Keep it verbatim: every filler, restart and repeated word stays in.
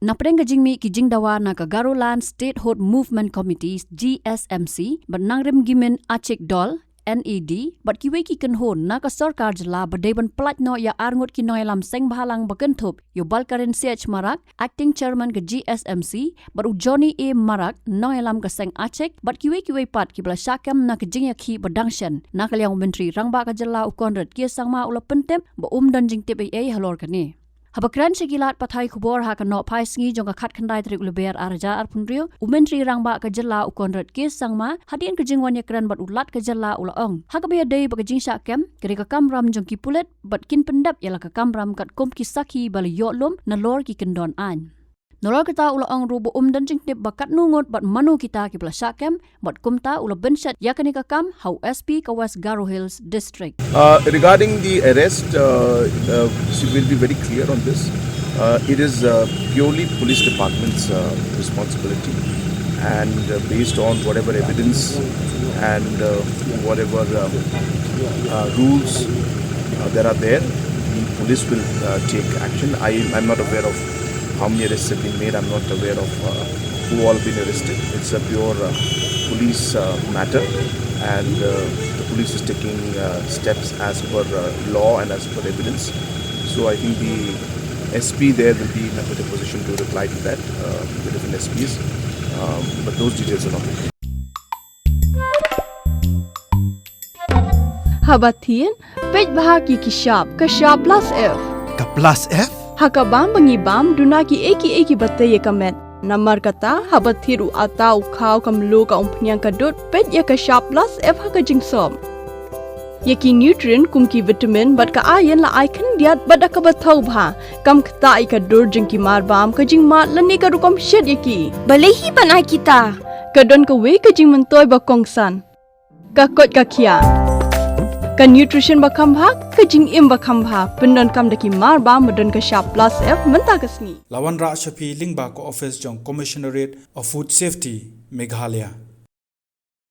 Na pdeng ka jingmih ki jingdawa na ka Garoland Statehood Movement Committee, G S M C, bad Nangrim Gimin Achik Dol, N E D, bad kiwei ki kynhun na ka sorkar jylla ba dei ban pyllait noh ïa arngut ki nongïalam seng bhalang ba kynthup ïa u Balkarin C H Marak, Acting Chairman ka G S M C, bad u Johnny A Marak, nongïalam ka seng Achik, bad kiwei kiwei pat kiba la shah kem na ka jingïakhih ba dang shen. Na ka liang u Myntri Rangbah ka jylla u Conrad K Sangma u la pyntip ba um don jingtip ei ei halor kane. Haba kren sha ki lad pathai khubor ha ka Nohphaisngi jong ka khatkhyndai tarik u Lber arhajar arphew hynriew, u Myntri Rangbah ka jylla u Conrad K Sangma, hadien ka jingwan ïakren bad u Lat ka jylla u la ong, ha kaba ïadei bad ka jingshah kem, ka dei ka kamram jong ki pulit bad kin pyndep ïa la ka kamram katkum ki sakhi ba la ïoh lum nalor ki kyndon aiñ. Nalor kata u la ong ruh ba um don jingtip ba katno ngut bad mano kita kiba la shah kem, bad kumta u la bynshet ïa kane ka kam ha u S P ka West Garo Hills District. Uh, regarding the arrest, uh, uh, see, we'll be very clear on this. Uh, it is uh, purely police department's uh, responsibility, and uh, based on whatever evidence and uh, whatever uh, uh, rules uh, that are there, the police will uh, take action. I am not aware of how many arrests have been made. I'm not aware of uh, who all been arrested. It's a pure uh, police uh, matter, and uh, the police is taking uh, steps as per uh, law and as per evidence. So I think the S P there will be in a better position to reply to that, uh, the different S Ps. Um, but those details are not. Haba thied, peit bha ki ki shap, ka shap plus F. Ka plus F? Ha ka bam ba ngi bam, duna ki ei ki ei kiba tei ïa ka met. Namar kata, haba thied u atta, u khaw, ka mluh, ka umphniang, ka dud, peit ïa ka shap plus F ha ka jingsop. Ïa ki nutrient kum ki vitamin bad ka iron la ai khyndiat bad da kaba thaw bha. Kam ktah ïa ka dur jong ki mar bam, ka jingmad lane ka rukom shet ïa ki. Balei hi ban ai kita? Ka don kawei ka jingmyntoi ba kongsan. Ka koit ka khiah. Ka nutrition ba kham bha, ka jingim ba kham bha, pyndonkam da ki mar bam ba don ka shap plus F mynta ka sngi. La wanrah sha phi lyngba ka office jong Commissionerate of Food Safety, Meghalaya.